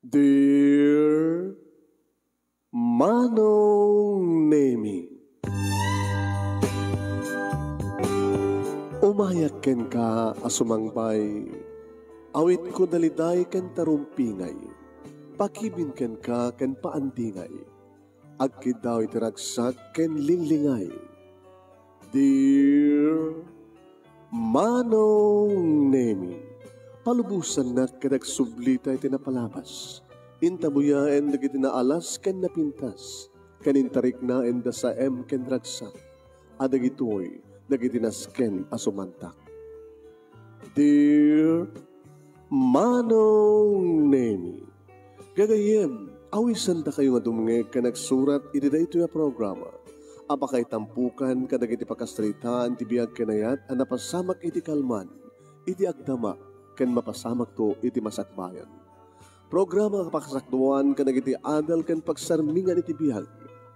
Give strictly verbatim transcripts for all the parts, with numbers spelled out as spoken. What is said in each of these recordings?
Dear Manong Nemi, umayak kenka a sumangbay, awitko daliday ken tarumpingay, pakibin kenka ken paandingay, agkiddaw iti ragsak ken linglingay. Dear Manong Nemi, palubosannak ket agsublita iti napalabas. Intabuyaen dagiti naalas ken napintas, ken intariknaen da saem ken ragsak, a dagitoy dagiti nasken a sumantak. Dear Manong Nemi, gagayyem, awisendakayo nga dumngeg ken agsurat iti daytoy a programa a pakaitampukan kadagiti pakasaritaan ti biag ken ayat a napasamak iti kalman, iti agdama, ken mapasamakto iti masakbayan. Programa a pakasakduan kadagiti adal ken pagsarmingan iti biag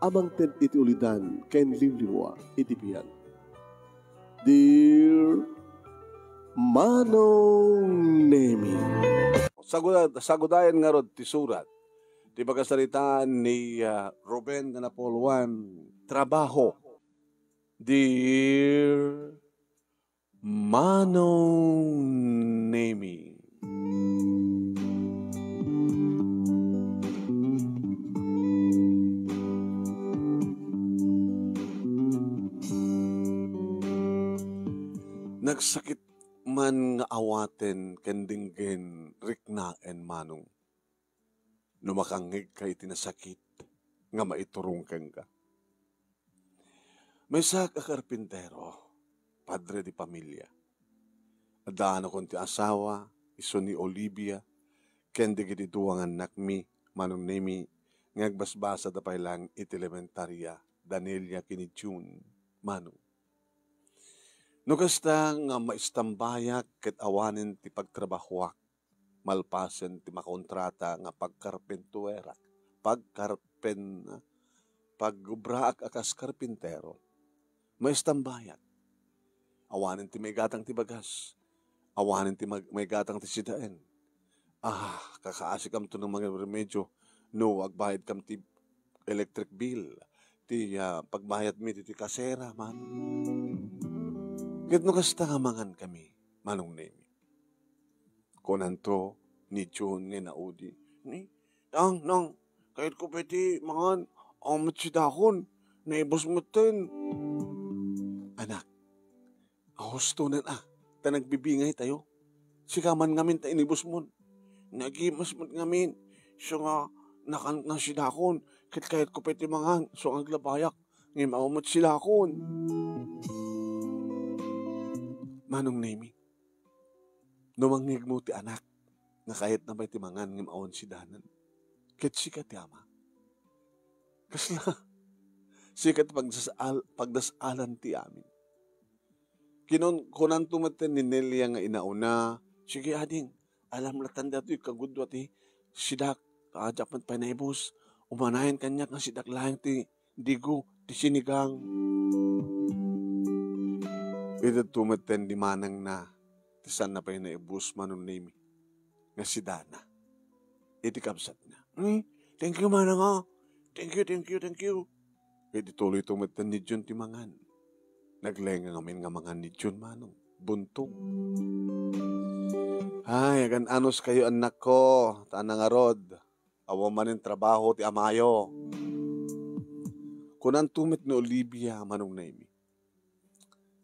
a mangted iti ulidan ken liwliwa iti biag. Dear Manong Nemi. Saguda-, sagudayan ngarud ti surat ti pakasaritaan ni, ah, Ruben nga napulwan, trabaho. Dear Manong Nemi. Nagsakit man nga awaten ken denggen riknaen, Manong, no makangngegka iti nasakit nga maiturong kenka. Maysak a karpintero, padre de pamilia. Addaanakon ti asawa, isu ni Olivia, ken dagiti dua nga annakmi, Manong Nemi, nga agbasbasada pay laeng iti elementaria, Danelia ken ni June, Manong. No kasta nga maistambayak ket awanen ti pagtrabahoak, malpasen ti makontrata nga pagkarpintuerak, pagkarpen-, pagubraak a kas karpintero. Maistambayak. Awanen ti maigatang ti bagas. Awanen ti mag-, maigatang ti sidaen. Ah, kakaasikamto nga mangan remedio no agbayadkam ti electric bill, ti, ah, pagbayadmi ti, ti kasera man. Ket no kasta nga mangankami, Manong Nemi. Kunanto ni June nga inaudi, "Ni, nang, nang, kayatko pay ti mangan, awan met sidakon, naibus metten." Anak, ahustonen a, ta nagbibingaytayo. Sika man ngamin ta inibusmon. Nagimas met ngamin, isu nga nakan nga sidakon, ket kayatko pay ti mangan, isu nga aglabayak, ngem awan met sidakon. Manong Nemi, no mangngegmo ti anak nga kayatna pay ti mangan ngem awan sidanan, ket sika ti ama. Kasla, sika ti pagdasal-, pagdasalan ti amin. Kinon-, kunanto metten ni Nelia nga inauna, "Sige, ading, alam latan datoy kagudua ti sidak, a diak met pay naibus. Umanayen kaniak nga sidak laeng ti digo ti sinigang." Idto metten ni manangna ti saanna pay naibus, Manong Nemi, nga sidana iti kabsatna. "Hmm, thank you, manang, ah. Thank you, thank you, thank you." Ket ituloyto metten ni Jun ti mangan. Naglenga ngamin nga mangan ni Jun, Manong. Buntog. Ay, agan-anos kayo, annakko, ta nangarud. Awan manen trabaho ti amayo. Kunanto met ni Olivia, Manong Nemi.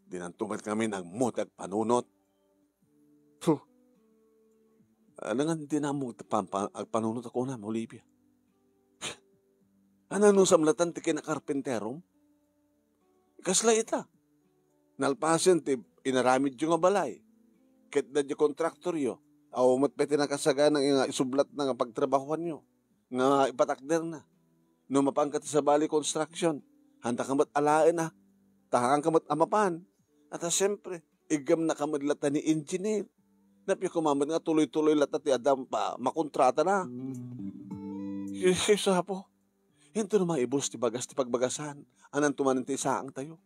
Dinanto met ngamin agmo ti agpanunot. Puh. Ano nga dinammo ti pampa-, agpanunot a kunam, Olivia? Ananusam latan ti kinakarpinterom? Kasla ita. Nalpasen ti inaramidyo nga balay. Ket daydi kontraktoryo, awan met pay ti nakasagana nga isublatna nga pagtrabahoanyo, nga ipatakderna. No mapanka ti sabali construction, handa ka met alaen a. Tahanka met a mapan. At, ah, siyempre, iggamna ka met latta ni engineer. Napia koma met nga tuloy-tuloy latta ti adda pa-, makontratana. Isu, apo. Inton maibus ti bagas ti pagbagasan, ananto manen ti isaangtayo?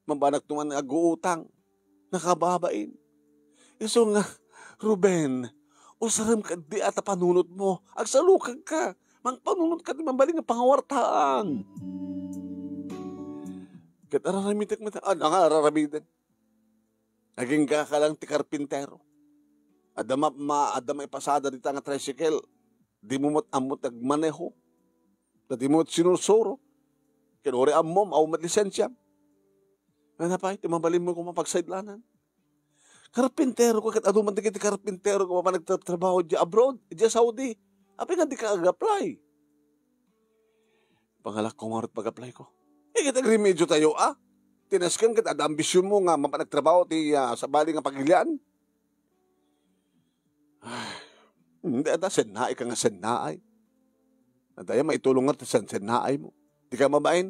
Mabanagto man nga aguutang. Nakababain. Isu nga, Ruben, Usarem ketdi a ta panunotmo. Agsalukagka. Mangpanunot ka ti mabalin nga pangawartaan. Ket araramitek met, ah, nga araramiden. Agingga ka lang ti karpintero. Adda ma-, ma-, adda maipasada dita nga tricycle. Dimo met ammo ti agmaneho. Ta dimo met sinursuro. Ket uray ammom, awan met lisensiam. Ngana pay, ti mabalinmo koma pagsaydlanan. Karpintero ka, ket adu man dagiti karpintero nga mapan nagtatrabaho idiay abroad, idiay Saudi. Apay nga dika ag-apply? Pangalak ko ngarud pag-apply ko. Eh, ket agremediotayo, a? Ti nasken ket adda ambisionmo nga mapan nagtrabaho ti, ah, sabali nga pagilian? Ay, hindi, adda sennaay ka nga sennaay. Adda ya maitulong nga ti sen-, sennaaymo. Dika mabain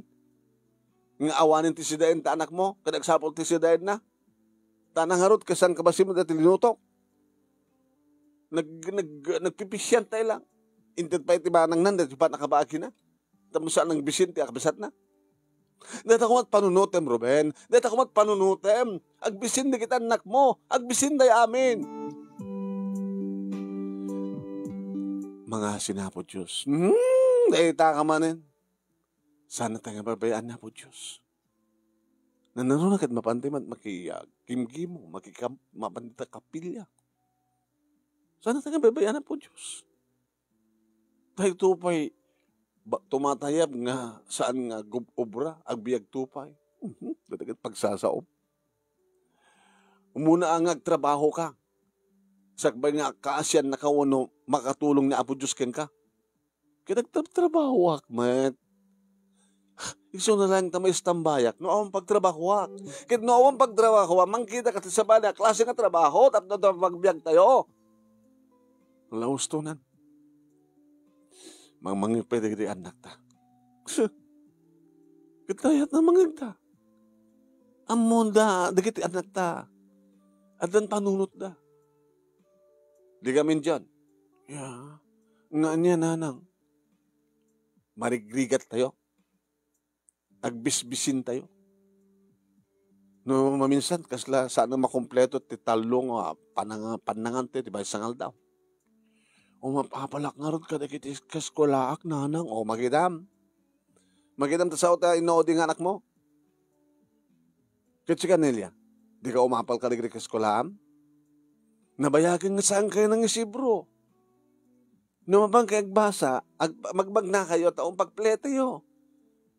nga awanen ti sidaen ta anakmo, ket agsapul ti sidaenna. Ta nangarud ket saan ka bassit met ti linutok. Nag-, nag-, nagpipisiantay lang. Inted pay ti manangnan, daytoy pay nakabaagina. Tapno saan nang bisin ti akabsatna. Dayta koma ti panunotem, Ruben. Dayta koma ti panunotem. Agbisin dagiti annakmo. Agbisin day amin. Mangasi ni Apo Dios. Hmm, dayta ka manen. Saan ta nga babayaan ni Apo Dios. Nanaruna ket mapan ti mat-, maki-, ah, gimgimo, makikam-, mapan ti kapilya. Saan ta nga babayaan ni Apo Dios. Daytoy pay, ba-, tumatayab nga saan nga gub-, obra, agbiagto pay. Mhm, dagiti pagsasaom. Umuna a nga agtrabaho ka. Sakbay nga kaasiannaka wenno makatulong ni Apo Dios kenka. Ket agtrabtrabahoak met. Isu na laeng ta maistambayak no awan pagtrabahoak. Ket no awan pagtrabahoak, mangkita ka ti sabali a klase nga trabaho tapno ta pagbiagtayo. Laustonan. Mangmangngeg pay dagiti annakta. Ket dayta mangngegda. Ammoda dagiti annakta. Addan panunotda. Di kami diyan. Ya, nga ania, nanang? Marigrigat tayo. Agbisbisin tayo. No maminsan, kasla saan a makompleto ti tallo nga panang-, pannangan ti, ti maysa nga aldaw. O mapapalak ngarud kadagiti kaskolaak, nanang, o magidam. Magidam ta sao ta inno adi nga anakmo. Ket sika, Nelia, dika umapal kadagiti kaskolaam? Nabayagen nga saan kayo nangisibro. No mapan kayo agbasa, ag-, magbagnakayo ta umpagpletayo.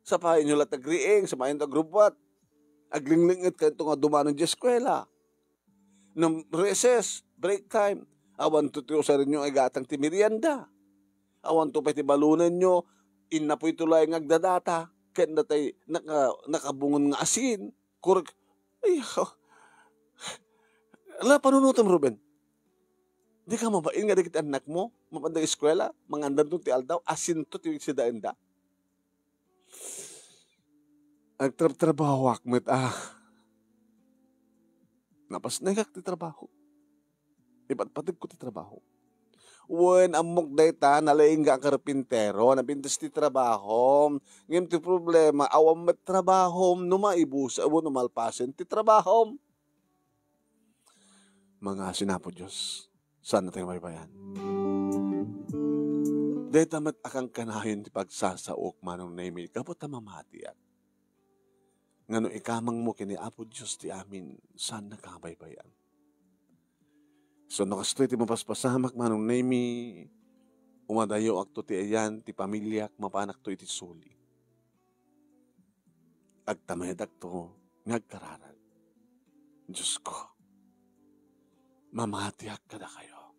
Sapayenyo la ti agriing, sapayenyo ti agrubbuat. Aglinglingngit kayo nga dumanon diay eskuela. No recess, break time, awanto ti usarenyo nga igatang ti merienda. Awanto pay ti balonenyo, innapoyto laeng nga agdadata, ken datay naka-, nakabungon nga asin. Korek, ay, la panunotem, Ruben. Dika mabain nga dagiti annakmo, mapanda eskuela, mangandanto ti aldaw, asinto ti sidaenda. Agtrabtrabahoak met, ah. Napasnekak ti trabaho. Ipatpategko ti trabaho. Wen, ammok dayta, nalaingga a karpintero, napintas ti trabahom. Ngem ti problema, awan met trabahom no maibusa wenno malpasen ti trabahom. Mangasi ni Apo Dios, saan tayo mabaybayan. Dayta met a kankanayon ti pagsasaok, Manong Nemi, gapu ta mamatiak. Nga no ikamangmo ken ni Apo Dios ti amin, saan nakabaybayan. So, no kastoy ti mapaspasamak, Manong Nemi, umadayoakto ti ayan ti pamiliak, mapanakto iti suli. Agtamedakto nga agkararag. Diosko, mamatiak kadakayo.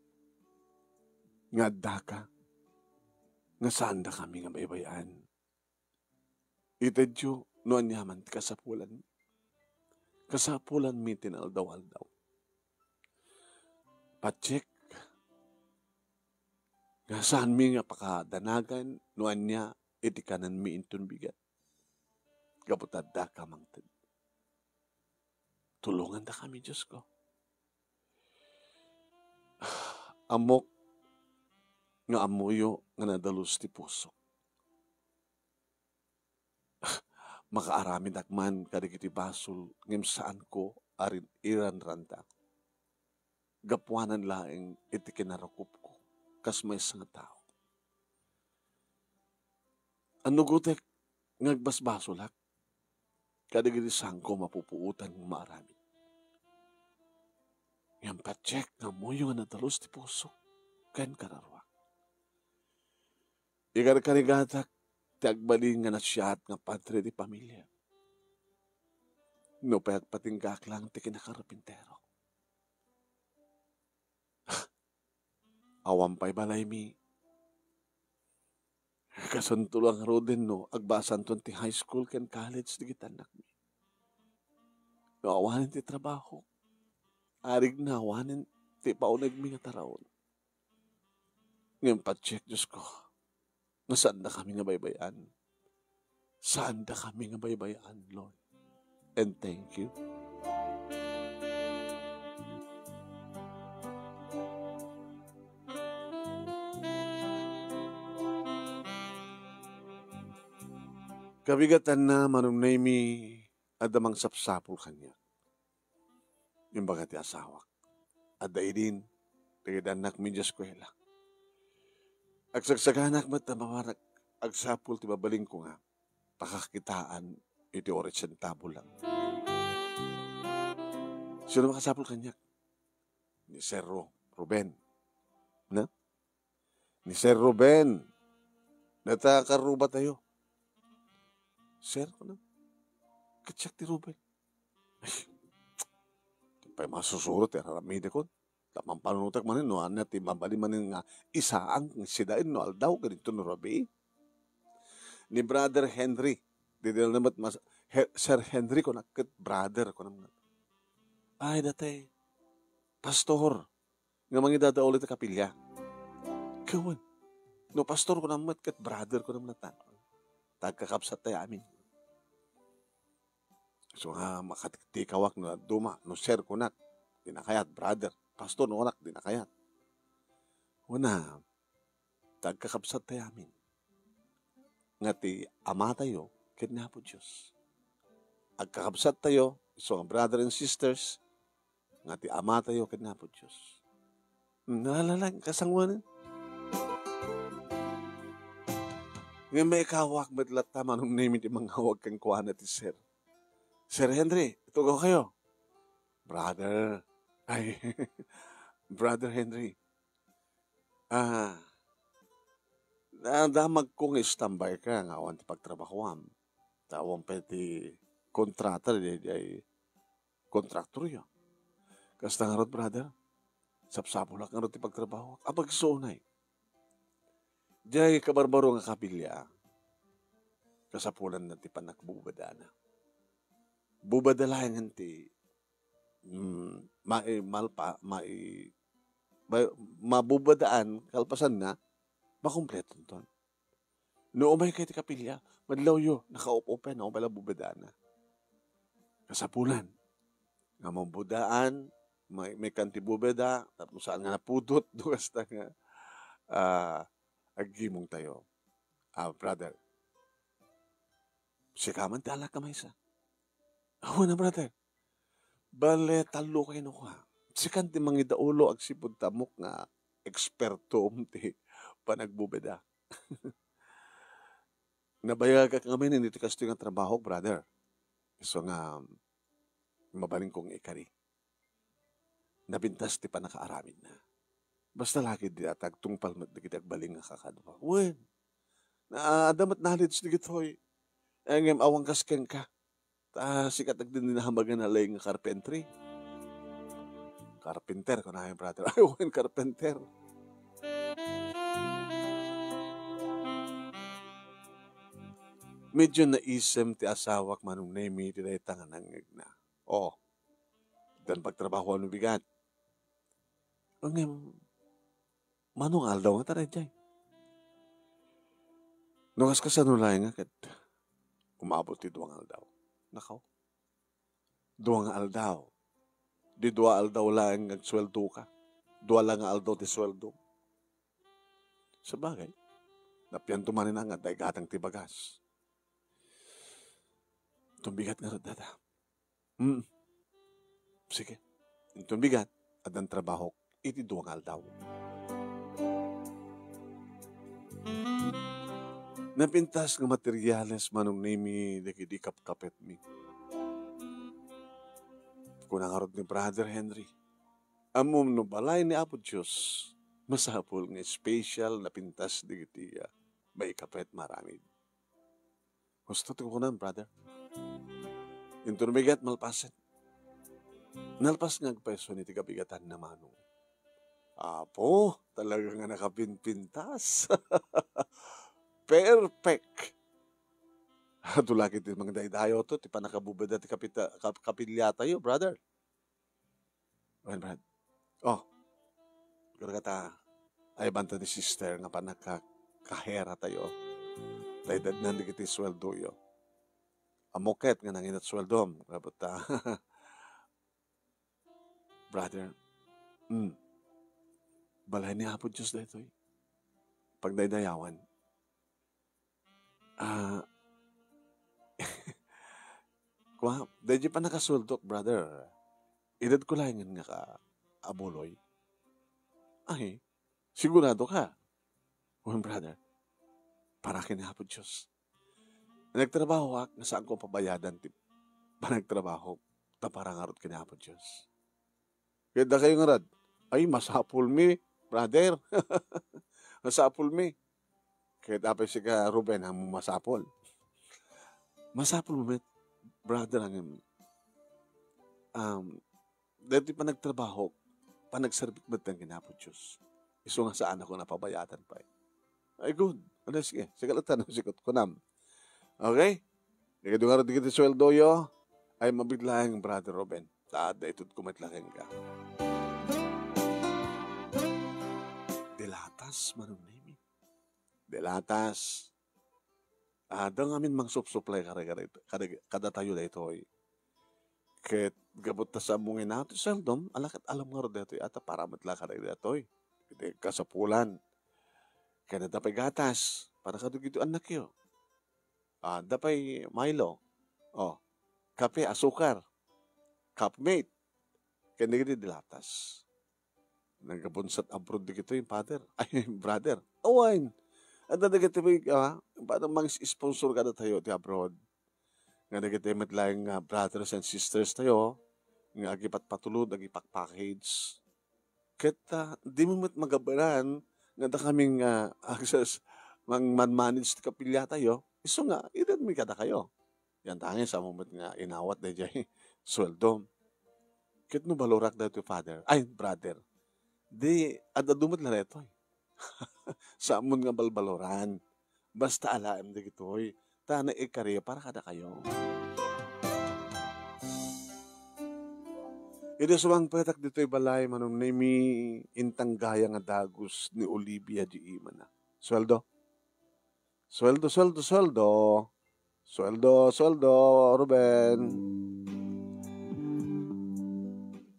Nga addaka, nga saandakami nga baybay-an. Itedyo no aniaman ti kasapulan. Kasapulanmi ti naaldaw-aldaw. Patiek nga saanmi nga pakadanagan no ania iti kanenmi inton bigat. Gapu ta addaka mangted. Tulongandakami, Diosko. Ammok nga ammoyo nga nadalus ti pusok. Makaaramidak man kadagiti basol ngem saanko a rin-, iranranta. gapuanan laeng iti kinarukopko kas maysa nga tao. Annugotek nga agbasbasolak kadagiti saanko a mapupuotan nga maaramid. Ngem patiek nga ammoyo nga nadalus ti pusok ken kararuak. Ikarkarigatak ti agbalin nga nasiaat nga padre ti pamilia. No pay agpatinggaak laeng ti kinakarpintero. Awan pay balaymi. Kasanto la ngaruden no agbasanton ti high school ken college dagiti annakmi. No awanen ti trabaho, arigna awanen ti paunegmi nga taraon. Ngem patiek, Diosko, nga saandakami nga baybay-an. Saandakami nga baybay-an, Lord. And thank you. Kabigatanna, Manong Nemy, adda mangsapsapul kaniak. Imbaga ti asawak. Adda idin, dagiti annakmi idiay eskuela. Agsagsaganak met a maparak agsapul ti babalinko nga pakakitaan iti oras sentabol lang. Sino makasapul kaniak? Ni Sir Ru-, Ruben. Na? Ni Sir Ruben. Data karrubatayo. Sir, kunam. Kasiak ti Ruben. Ay, di pay masusuro ti ar-aramidekon. Ta mampanunotek manen no ania ti mabalin manen nga isaang sidaen no aldaw ken inton no rabii. Ni Brother Henry, di, di na met mas-, He-, Sir Henry, kunak ket brother, kunam nga. Ay, dati, pastor, nga mangidadaolo iti kapilya. Kawan, no pastor, kunam met, ket brother, kunam natan. Tagkakabsat tayo amin. So nga, makatiktikawak no duma, no sir kunak, di na kayat, brother, pastor no kunak, di na kayat. Wana, ta agkakabsat tayo amin. Nga ti Ama tayo, ket ni Apo Dios. Agkakabsat tayo, so nga brother and sisters, nga ti Ama tayo, ket ni Apo Dios. Nalalaing kasanguanan. Nga maikawak met latta, Manong Nemy, ti mangawag kenkuana ti sir. Sir Henry, itugaw kayo. Brother. Ay, Brother Henry. Ah, nadamagko nga standby ka nga awan ti pagtrabahoam. Ta awan pay ti kontrata di, di, kontraktoryo. Kasta ngarud, brother, sapsapulak ngarud ti pagtrabaho. Apagsuonay. Diay kabarbaro nga kapilya, kasapulanna ti panagbubadana. Bubada laengen ti, mm, mai-, malpa-, mai-, ma-, mabubadaan, kalpasanna, makumpletonton. No umay kayo ti kapilya, madlawyo, nakaup-upen, no, umay la bubadana. Kasapulan, nga mabudaan, may, may kanti bubada, tapno saan nga napudot, no, kasta nga, ah, aggimong tayo. Ah, brother, sika man ti alak a maysa. Awan a, brother. Bale, tallo kayo no ka. Sikan ti mangidaulo agsipud tamok nga ekspertom ti panagbubeda. Nabayagak ngamin iti kastoy nga trabaho, brother. So nga, mabalin kong ikari. Napintas ti pannakaaramidna. Basta lagi di at agtungpal met dagiti agbalin nga kakadua. Wen, na, adda met knowledge dagitoy. Ngem awan kas kenka. Ta sika ti agdindinahan baga nga laing nga carpentry. Carpenter, kunayo, brother. Ay, wen, carpenter. Medyo naisem ti asawak, Manong Nemy, ti dayta nga nangngegna. Oo. Dan pagtrabahoan no bigat. Ngem, mano nga aldaw nga ta daydiay? No kas kasano laeng nga ket umabot ti dua nga aldaw. Nakaw. Dua nga aldaw. Di dua aldaw laeng nga agsueldo ka. Dua la nga aldaw ti sueldo. Sabagay, napianto manen nga adda igatang ti bagas. Tumbigat ngarud data. Mm. Sige. Inton bigat, addan trabahok iti dua nga aldaw. Napintas nga materiales, Manong Nemi, dagiti kapkapetmi. Kuna ngarud ni Brother Henry, ammom no balay ni Apo Dios, masapul nga special napintas dagiti, ah, maikapet nga aramid. Husto ti kukunam, brother. Inton bigat, malpasen. Nalpas nga agpayson iti kabigatanna, Manong. Apo, talaga nga nakapinpintas. Perfect. Adu la ket ti mangdaydayaw to, ti pannakabubeda ti kapita-, kap-, kapiliatayo, brother. Well, Brad. Oh, gurgata, ay banta ni sister nga pannaka-, kaheratayo. Daydayaw dagiti sueldoyo. Ammok ket nga nanginat sueldom, kapot ta. Brother, mm, balay ni Apo Dios daytoy. Pagdaydayawan. Ah, kua, daydi pannakasueldok, brother. Idadko laengen nga ka-, abuloy. Ay, sigurado ka? Wen, brother, para ken Apo Dios. Nagtrabahoak nga saanko pabayadan ti panagtrabaho, ta para ngarud ken Apo Dios. Ket dakayo ngarud, ay, masapulmi, brother. Masapulmi. Ket apay sika, Ruben, a, masapul. Masapulmo met, brother, ngem, um, daytoy panagtrabaho, panagserbik met ken Apo Dios. Isu nga saanakon a pabayadan pay. Ay, good. Ano, sige. Sige, latta, no, sigut kunam. Okay? Dagitoy ngarud dagiti sueldoyo, ay mabiit laeng, Brother Ruben. Ta adda itudko met la kenka. Dilatas, Manong Nemi. Dilatas. Ah, adda ngamin mangsupsuplay kada, kada, kada, kadatayo daytoy. Ket gapu ta saan mo nga inawat ti sueldom, ala ket alam ngarud daytoy a ta para met la kadagitoy. Iti kasapulan. Ket adda pay gatas, para kadagiti annakyo. Ah, adda pay Milo. Oh, kape, asukar, Cup Mate, ken dagiti dilatas. Nagabonsat abroad dagitoy, Father. Ay, brother. Awan. Adda dagiti, ah, paano mang-sponsor kadatayo ti abroad? Nga dagiti met laeng nga brothers and sisters tayo, nga agipatpatulod, agipakpackage. Ket, ah, dimo met magabaran nga dakami nga, ah, agsas-, mang-, man-manage ti kapiliatayo. Isu nga, idanmi kadakayo. Yan tangis, ammom met nga inawat daydiay sueldo. Ket no balorak daytoy, Father, ay, brother, di ad-adu met la daytoy. Saammon nga balbaloran. Basta alaem dagitoy, ta naikari para kadakayo. Idi sumangpetak ditoy balay, Manong Nemi, intanggaya nga dagus ni Olivia di imana. Sueldo? Sueldo, sueldo, sueldo. Sueldo, sueldo, Ruben.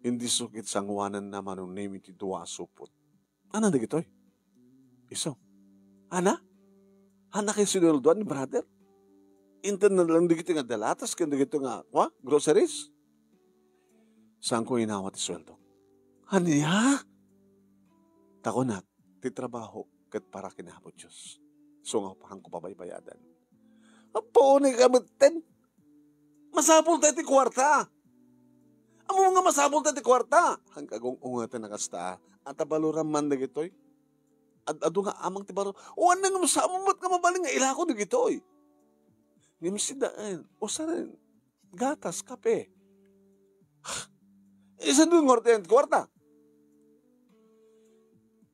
Indi sukit sanguananna, Manong Nemi, ti dua a supot. Ana dagitoy? Isu. Ana? Ana kay sinueldoan ni brother? Inted na lang dagiti nga dilatas ken dagiti nga, wa, groceries? Saanko inawat ti sueldo. Ania? Ta kunak, ti trabaho ket para ken Apo Dios. Isu nga saanko pabaybayadan. Apo, ni kametten. Masapul tayo ti kuarta. Ammom nga masapul tayo ti kuarta. Haan kagung-ungeten a kasta. Ata baloram man dagitoy. Ad-adu nga amang ti baro. O, ania nga masapul met nga mabalin nga ilako dagitoy. Ngem sida, eh, usanen, gatas, kape. Isu nga orten kuarta.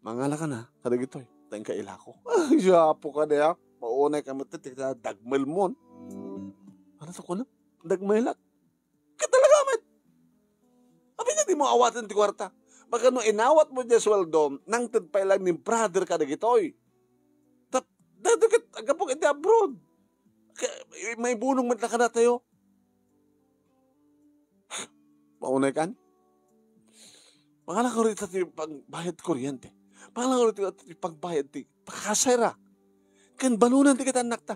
Mangala ka na, kadagitoy. Tayong kailako. Ay, Apo ka diay. Maunay ka met ti dagmel mo. Ano to kuno? Dagmelak. Ket talaga met. Apay nga dimo awaten ti kuarta? Baga no inawat mo diay sueldo, nangted pay lang ni brother kadagitoy. Tap-, daytoy ket aggapu iti abroad. Kay, maibunong met la kadatayo. Maunay kan? Pangalak ko rita ti pagbayad kuryente. Pangalak ko rita ti pagbayad ti pakasera. Ken banunan ti ket annakta.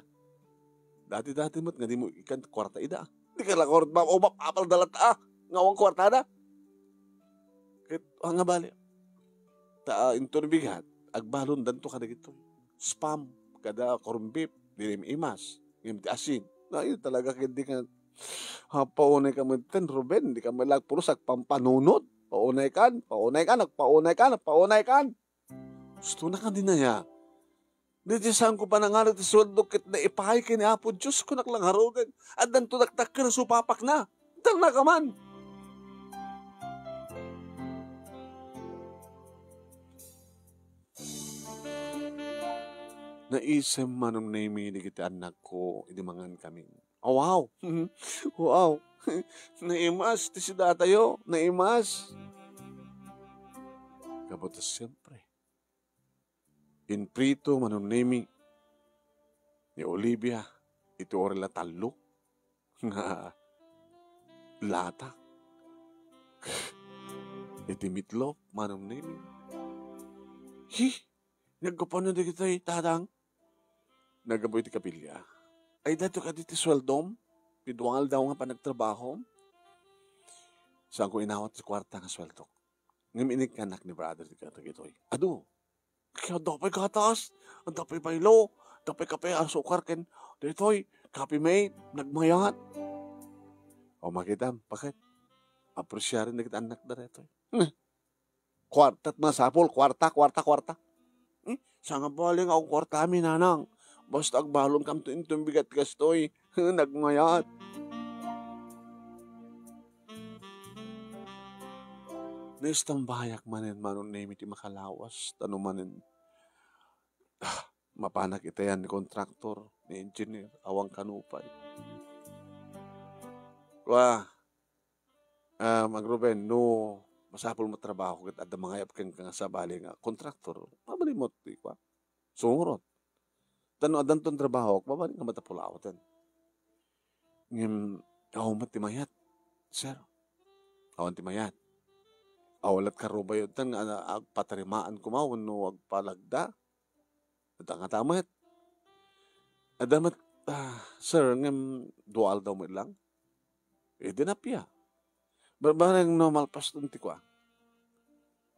Dati-dati met nga dimo ikan kuarta ida. Di ka la kuarta, o, mapapal da latta, ah, nga awan kuartada. Ket, ah, nga bali. Ta, ah, inton bigat, agbalondanto kadagitoy. Spam, kada corned beef, diri imas. Ngem ti asin. Na, yun talaga, ket di ka, ha, paunay ka met ten, Ruben, di ka met la agpulos, agpampanunot. Paunay kan, paunay kan, agpaunay kan, agpaunay kan. Gusto na ka din aya. Daytoy saanko panangaret ti sueldo ket naipaay ken ni Apo Dios, kunak la ngaruden. Addanto dakdakkel a supapakna. Darna ka man. Naisem, Manong Nemi, dagiti annakko idi mangan kami. Oh, wow. Wow. Naimas ti sidatayo. Naimas. Kabutas, siyempre. Inprito, Manong Nemi, ni Olivia iti orel a tallo nga lata. Iti meatloaf, Manong Nemi. Hi! Naggapuan na dagitoy, Tatang. Naggapu iti kapilya. Ay, daytoy kadi ti sueldom? Ti dua nga aldaw nga panagtrabahom? Saanko inawat ti kuarta nga sueldok. Ngem inikkanak ni brother ti kadagitoy. Adu, kaya adda pay gatas, adda pay Milo, adda pay kape, asukar, ken daytoy, Coffee Mate, nagmayat. O, makitam, paket. Apresiaren dagiti annakda daytoy. Hmm. Kuarta, masapul, kuarta, kuarta, kuarta. Hmm? Saan nga bali nga kuarta mi, nanang. Basta agbalon kam to inton bigat kastoy. Nagmayat. Naistambayak manen, Manong Nemi, ti makalawas, ta no manen, ah, mapanak itayan ni kontraktor, ni engineer, awan kano pay. Kua, ah, Mang Ruben, no masapul mo trabaho ket adda mangayab kenka nga sabali nga kontraktor, mabalin mo ti kua, sumurot. Ta no addanton trabaho, mabalin nga matapulawaten. Ngem, awan met ti mayat, sir. Awan ti mayat. Awan lat karubayo tan nga agpatarimaan koma wenno agpalagda. Adda ngata met. Adda met, ah, sir, ngem dua aldaw met lang. Eh, di napia. Barbareng no malpaston ti kua.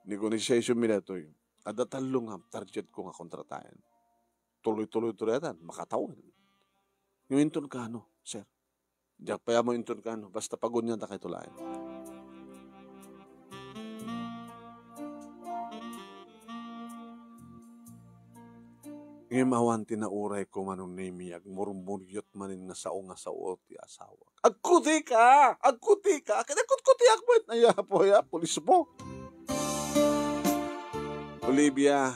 Negotiation mi daytoy. Adda tallo nga target ko nga kontrataen. Tuloy-tuloy to daytan, makatawen. Ngem inton kano, sir? Diak pay ammo inton kano, basta pagunian ta kayto laeng. Ngem awan ti nauray ko, Manong Nemi, agmurmuryot manen nga sao nga sao ti asawak. Agkuti ka! Agkuti ka! Ket agkutkutiak met! Ay, apo, ay, apo, lisbo! Olivia,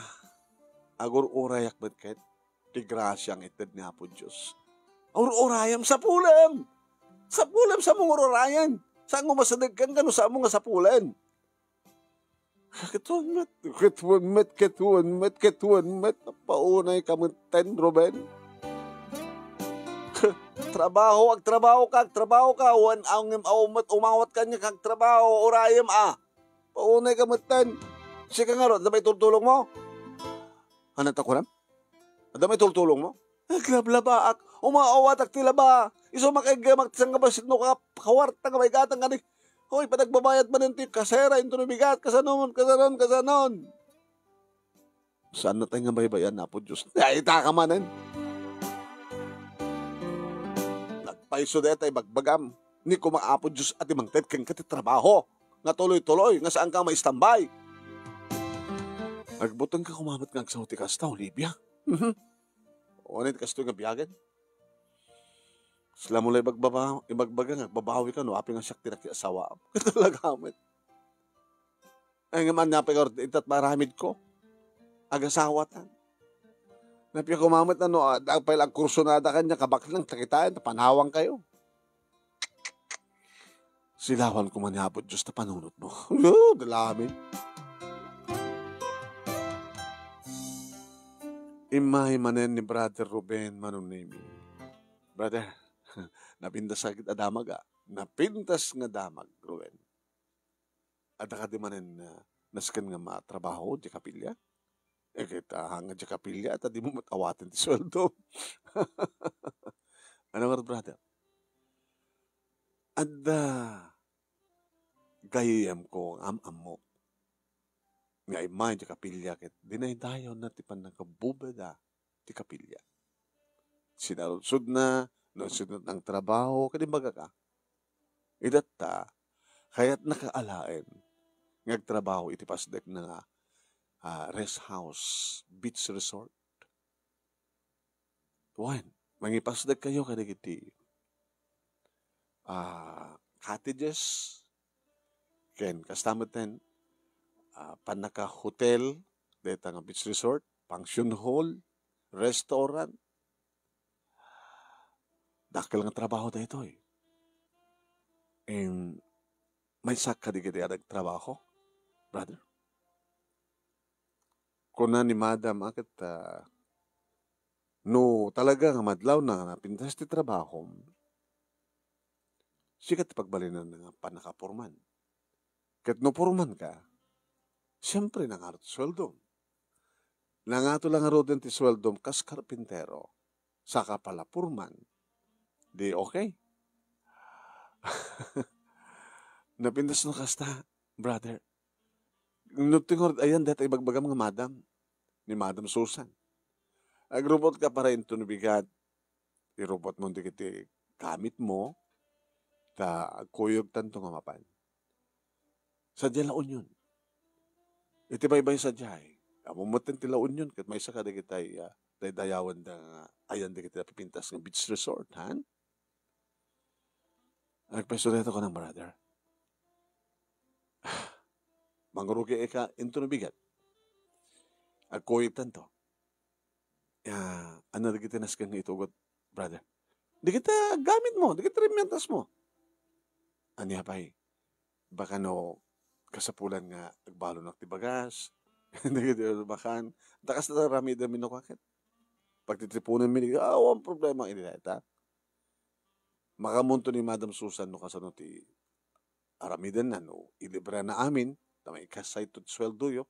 agur-urayak met ket ti grasia nga ited ni Apo Dios. Agur-urayam, sapulem! Sapulem, saanmo nga ur-urayen. Saanmo masadeg kenka no saanmo nga sapulen. Ket wen met, ket wen met, ket wen met, ket wen met. Paunay ka met ten, Ruben. Trabaho, agtrabaho ka, agtrabaho ka. Wen, ngem awan met umawat kaniak, agtrabaho, urayem a. Paunay ka met ten. Sika ngarud, adda maitultulong mo? Ania ta kunam? Adda maitultulong mo? Aglablabaak. Umaawatak ti laba. Isu makaiggamak ti sangabassit no ka-, kawarta nga maigatang kadi. Hoy, panagbabayad manen ti kasera, inton bigat, kasanon, kasanon, kasanon. Saan na tayo nga baybay-an, Apo Dios? Ay, ita ka manen. Nagpayso dayta ibagbagam. Ni kuma Apo Dios a ti mangted kenka ti trabaho nga tuloy-tuloy, nga saan ka maistambay. Agbuteng ka kumamet nga agsaw ti kasta, Olivia. Mhm. Unayen ti kastoy nga biagen. Sila mo la ibagbaba-, ibagbaga nga, agbabawi ka, no, apay nga siak ti nakiasawaam. Talaga met. Ay, nga man, napay nga, itat maaramid ko. Agasawatan. Napay kumamet na, no, ah, agpay lang kursunada kanya, kabaknang, takitain, ta panawang kayo. Silawan ko man ni Apo Dios ta panunot mo. Yo, dalamin. Immay manen ni Brother Ruben, Manong Nemi. Brother, napintas nga damag, ah. Napintas nga damag, Ruben. Adda kadi manen, ah, nasken nga matrabaho, di kapilya? Eh, ket, ah, nga di kapilya, ta di mo met awaten ti sueldo. Ano nga, brother? Adda gayyemko nga am-ammo. nga immay ti kapilya ket dinaydayawna ti pannakabubada ti kapilya. Sinaludsodna no sino ti nagtrabaho, ket imbagaka, "Itatta, kayatnaka alaen nga agtrabaho iti pasdekna nga, ah, rest house, beach resort." Wen, mangipasdekkayo kadagiti, ah, cottages, ken kasta metten, ah, pannaka-hotel, dayta nga beach resort, function hall, restaurant. Dakkel nga trabaho daytoy. Em, maysak kadagiti nagtrabaho, brother? Kuna ni madam, a ket, ah, no talaga nga madlawna nga napintas ti trabahom, sika ti pagbalinanna nga pannakaporman. Ket no pormanka, siempre, nangato ti sueldom. Nangato la ngaruden ti sueldom kas karpintero, saka pala porman, di okay? Napintas no kasta, brother. No ti ngarud, ayan, dayta ibagbagam nga madam, ni Madam Susan. Agrupotka para inton bigat, irupotmo dagiti gamitmo, ta agkuyogtanto nga mapan. Sadiay La Union. Iti baybay sadiay, ammom metten ti La Union, ket maysa kadagiti, ah, daydayawenda nga ayan dagiti napipintas nga beach resort, han? Agpayso dayta, kunam, brother. Mangrugi ika inton bigat. Agkuyogtanto. Ya, ania dagiti nasken nga itugot, brother? Dagiti gamitmo, dagiti remientasmo. Ania pay? Baka no kasapulan nga agbalonak ti bagas. Dagiti bakan. Ta kasta ti aramidenmi no kaket. Pagtitriponenmi, ah, awan problema idi dayta. Makamunto ni Madam Susan no kasano ti aramidenna, no ilibrena amin, ta maikasayto ti sueldoyo.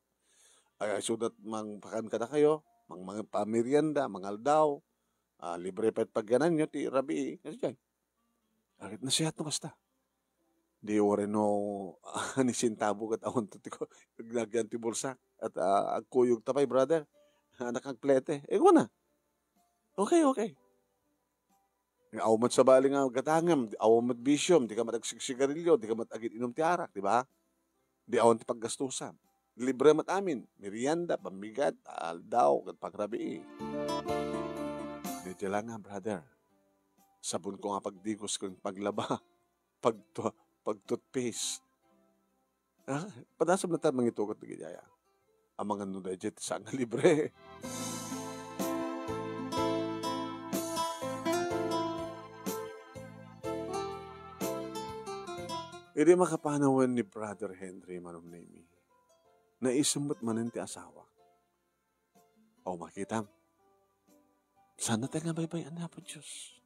Ay, isuda mangpakan kadakayo, mang-, mangpamerienda, mangaldaw, ah, libre pay ti pagyananyo ti rabii, kasdiay. Agit nasihat no kasta. Di uray no, ni sentabo ket awanto ti ko-, agnagan ti bulsa. At, ah, agkuyog ta pay, brother. Anak agplete. Eh, kuna. Okay, okay. Awan met sabali nga gatangem, awan met bisiom, dika met agsigsigarilio, dika met agin-inum ti arak, di ba? Di awan ti paggastusam. Libre met amin, merienda, pambigat, aldaw, ket pangrabii. Daytoy la nga, brother. Sabonko nga pagdigos ken paglaba, pagtu-, pagtoothpaste. Ah, padasam latta mangitugot dagiti aya. Amangan no daydiay ti saan nga libre. Idi makapanawen ni Brother Henry Manumnemi, naisem met manen ti asawa. O, makitam. Saan nga baybay-an ni Apo Dios.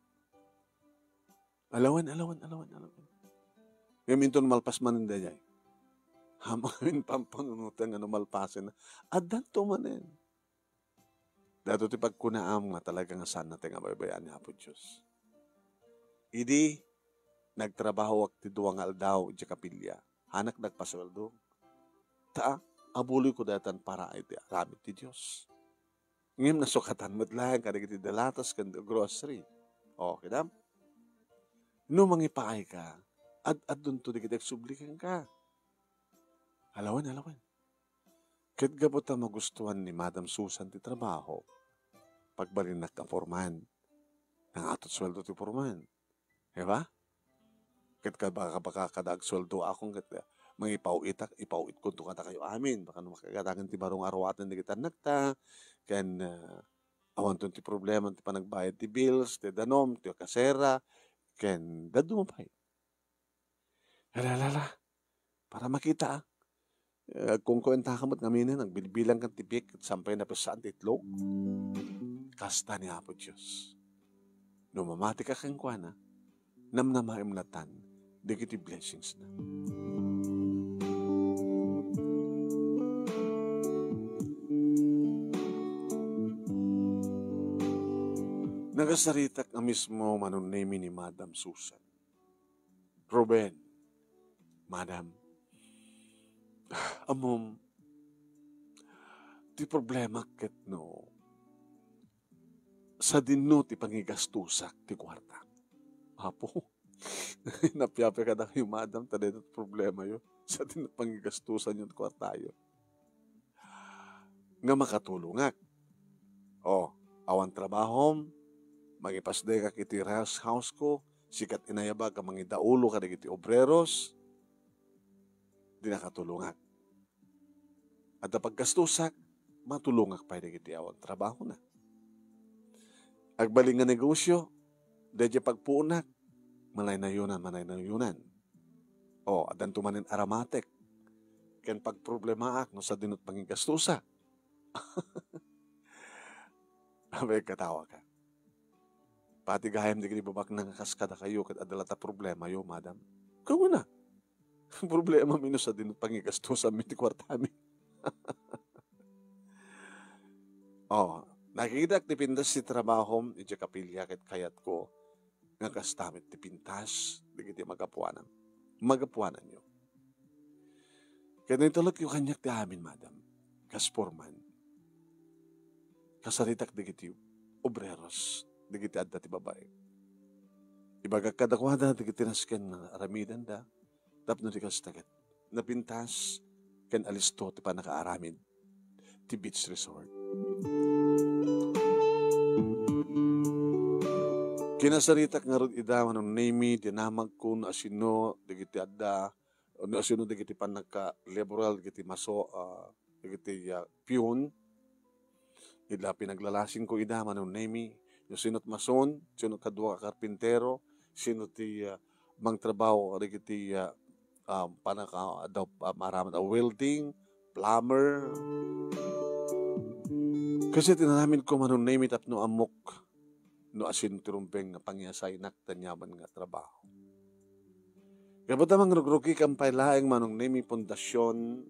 Alawen, alawen, alawen, alawen. Ngem inton malpas manen daydiay, amin pampangunoten nga no malpasen, addanto manen. Daytoy ti pagkunaam nga talaga nga saan nga baybay-an ni Apo Dios. Idi nagtrabahoak ti dua nga aldaw idiay kapilya, hanak nagpasueldo. Ta, abuloyko daytan para iti aramid ti Dios. Ngem nasukatan met laeng kadagiti dalatas ken grocery. O, kidam? No mangipaayka, ad-addonto dagiti agsubli kenka. Alawen, alawen. Ket gapu ta magustuan ni Madam Susan ti trabaho, pagbalinnak a foreman. Nangato ti sueldo ti foreman. Di ba? Ket ka-, baka, baka kada agsueldoakon ket, ah, mangipaw-itak, ipaw-itkonto kadakayo amin. Baka no makagadagan ti baro nga aruaten dagiti annakta, ken, ah, awanton ti problema ti panagbayad ti bills, ti danum, ti kasera, ken dadduma pay. Ala, ala, ala. Para makita, ah. Eh, agkunkuentaka met ngaminen, agbilbilangka ti biek, ket sampay napessaan ti itlog. Kasta ni Apo Dios. No mamatika kenkuana, namnamaem latan dagiti blessingsna. Nagasaritak a mismo Manumnemi ni Madam Susan. Ruben, Madam, ammom, Ti problema ket no, sadino ti pangigastusak ti kuarta. Apo, napiapia kadakayo, madam, ta daytoy ti problemayo. Sadino pangigastusanyo ti kuartayo. Nga makatulongak. O, awan trabahom, mangipasdengak iti rest house ko, sikat inayabak a mangidaulo kadagiti obreros, di nakatulongak. Adda paggastusak, matulongak pay dagiti awan trabahona. Agbalin nga negosyo, daydiay pagpuonak, manaynayonan, manaynayonan. O, addanto manen aramatek, ken pagproblemaak no sadinot pangigastusak. Abay, katawa ka. Pati gayam dagiti babaknang a kas kadakayo, ket adda latta problemayo, madam. Kauna, problemami no sadinot pangigastusanmi ti kuartami. O, nakitak ti pintas ti trabahom idiay kapilya ket kayatko nga kasta met ti pintas dagiti magapuanan. Magapuananyo. Ket no italekyo kaniak ti amin, madam, kas foreman, kasaritak dagiti obreros, dagiti adda ti babai. Ibagak kadakuada dagiti nasken nga aramidenda, tapno di kasta ket napintas ken alisto ti pannakaaramid ti beach resort. Kinasaritak ngarud ida, Manong Nemy, dinamagko no asino dagiti adda, no asino dagiti pannaka-laboral, dagiti maso-, ah, dagiti, ah, peon. Ida pinaglalasingko ida, Manong Nemy, no sino't mason, sino kadua a karpintero, sino ti, ah, mangtrabaho kadagiti, ah, ah, pannaka-, adda, ah, maaramid a welding, plumber. Kasi tinaramidko, Manong Nemy, tapno ammok no asino ti rumbeng nga pangyasaynak ti aniaman nga trabaho. Gapu ta mangrugrugikan pay laeng, Manong Nemy, pundasyon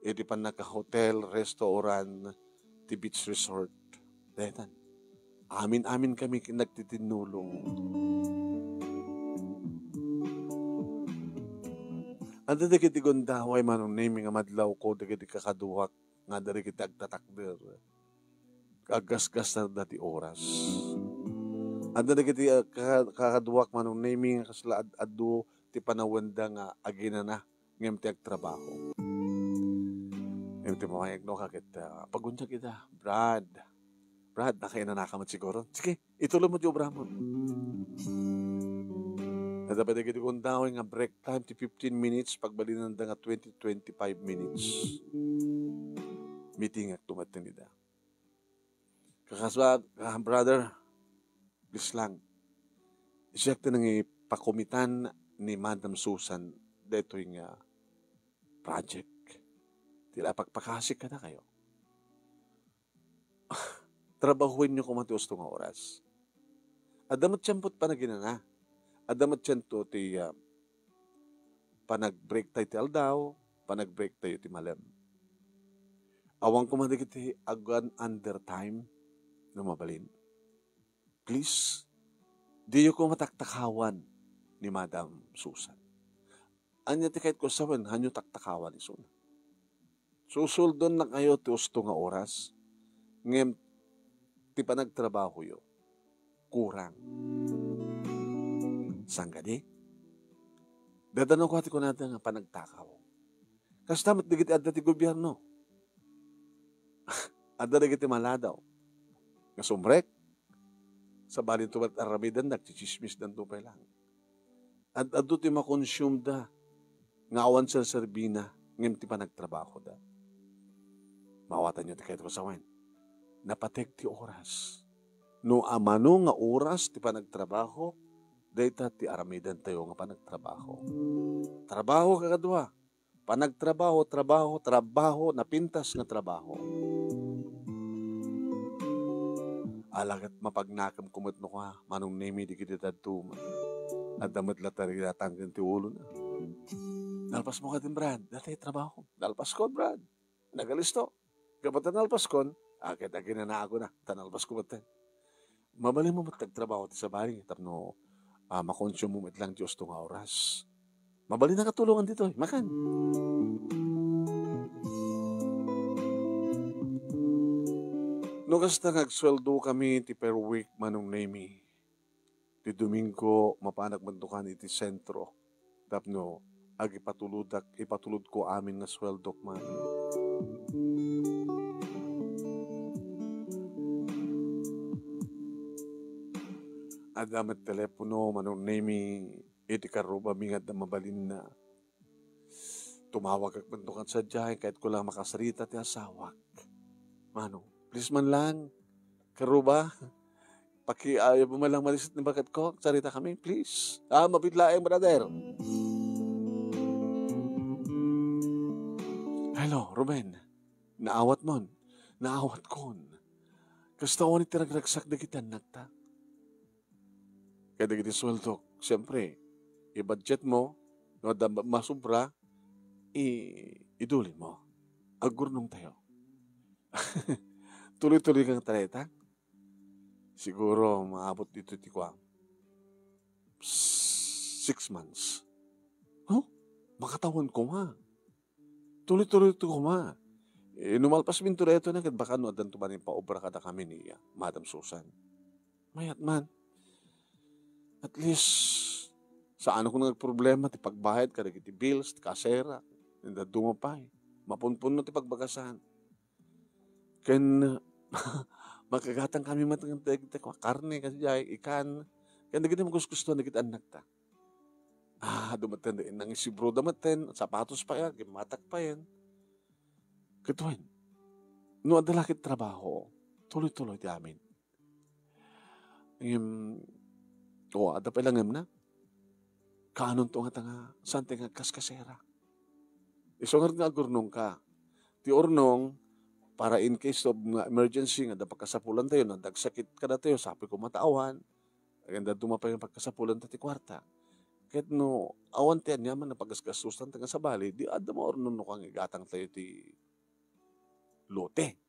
iti pannaka-hotel, restaurant, ti beach resort. Daytan. Amin-aminkami nagtitinnulong. Adda dagiti gundaway, Manong Nemy, nga madlawko dagiti kakaduak nga adda dagiti agtatakder. Aggasgasda ti oras. Adda dagiti, ah, ka-, kakaduak, Manong Nemy, nga kasla ad-, adu ti panawenda nga aginana ngem ti agtrabaho. Ngem ti mamayagno ka ket, ah, paguniak ida, "Brad, Brad, nakainanaka met siguro? Sige, ituloy mo ti obra mo." Adda pay dagiti gundaway nga break time ti fifteen minutes, pagbalinanda nga twenty, twenty-five minutes. Meetingakto met ida. Kakasba-, ah, brother, please lang. Siak ti nangipakomitan ni Madam Susan daytoy nga project. Ti la pakpakasik kadakayo. Trabahuenyo koma ti usto nga oras. Adda met tiempo ti panaginana. Adda met tiempo ti, ah, panag-break tayo ti aldaw, panag-break tayo ti malem. Awan koma dagiti agan undertime no mabalin. Please, diyo koma taktakawan ni Madam Susan. Ania ti kayatko sawen, hanyo taktakawan isuna. Susuldonnakayo ti usto nga oras, ngem ti panagtrabahoyo, kurang. Saan kadi? Dadano ko ti kunada nga panagtakaw. Kasta met dagiti adda ti gobierno. Adda dagiti maladaw nga sumrek, sabali to met aramiden, nagchichismis danto pay lang. Ad-adu ti makonsume'da nga awan serserbina ngem ti panagtrabahoda. Maawatanyo ti kayatko sawen. Napateg ti oras. No amano nga oras ti panagtrabaho, dayta ti aramidentayo nga panagtrabaho. Trabaho, kakadua. Panagtrabaho, trabaho, trabaho, napintas nga trabaho. Ala ket mapagnakem ko met no kua, Manong Nemy, dagiti dadduma. Adda met latta rigatang ken ti ulona. Nalpasmo kadin, Brad? Dayta ti trabaho. Nalpaskon, Brad. Nagalisto. Gapu ta nalpaskon, a, ket aginanaak una, ta nalpasko metten. Mabalinmo met ti agtrabaho ti sabali tapno, a, makonsumo met lang ti usto nga oras. Mabalinnak a tulongan ditoy, makan. No kasta nga agsueldo kami ti per week, Manong Nemy, ti Domingo, mapanak mantukan iti sentro tapno agipatuludak, ipatulodko amin nga sueldok, man. Adda met telepono, Manong Nemy, iti karrubami nga adda mabalinna. Tumawagak mantukan sadiay, kayatko lang makasarita ti asawak. Mano, please man lang. Karuba, paki-, ayaw mo man lang malisit ni baketko. Sarita kami, please. Ah, mabit laeng, brother. Hello, Ruben. Naawat mon. Naawat kon. Kasta awan iti ragragsak dagiti annakta. Kaya dagiti sueldok, siyempre, i-budget mo, no, adda ma-, masubra, i-, iduli mo. Agurnong tayo. Tuloy-tuloy kang tareta. Siguro, maabot dito ti kuwang. Six months. Huh? Makatawan ko nga. Tuloy-tuloy to koma. Eh, no malpas minto dayto na, ket baka no addan to manen paobra kadakami ni, ah, Madam Susan. Mayat man. At least, saanko nga agproblema ti pagbayad kadagiti bills, ti kasera, ken dadduma pay. Mapunpunno ti pagbagasan. Ken, makagatang kami met ken dagiti karne, kadiay, ikan, ken dagiti magustuhan dagiti annakta. Ah, adu metten, nangisibroda metten, sapatos pay, agimmatak payen. Ket wen, no adda la ket trabaho, tuloy-tuloy ti amin. Ngem, o, adda pay langngem na. Kaanonto ngata nga, saan ti nga agkaskasera? Isu ngarud nga agurnongka. Ti urnong, para in case of nga emergency, nga adda pagkasapulantayo, no adda agsakit kadatayo, sapay koma ta awan, aganda dumapay nga pagkasapulanta ti kuarta. Ket no awan ti aniaman a paggasgastusanta nga sabali, di adda maurnong no kang igatangtayo ti lote.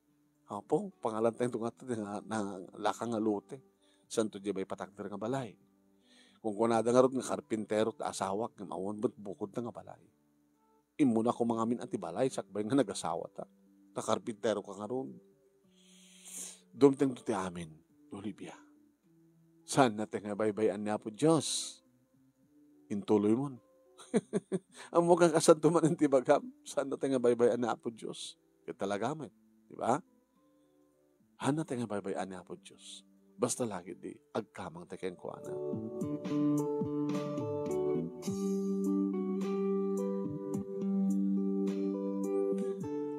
Apo, pangalantayo nga, nga, nga laka nga lote. Santo di bay patakder nga balay. Kung kunada ngarud nga karpintero ti asawak, nga awan met bukodna nga balay. Immuna koma ngamin a ti balay, sakbay nga nagasawata. Ta karpintero ka ngarud. Dumtengto ti amin, Olivia. Saan nata nga baybay-an ni Apo Dios? Intuloy mon. Ammok nga kasanto manen ti ibagam, saan nata nga baybay-an ni Apo Dios? Ket talaga met, di ba? Saan nata nga baybay-an ni Apo Dios? Basta lagi di agkamang ta kenkuana.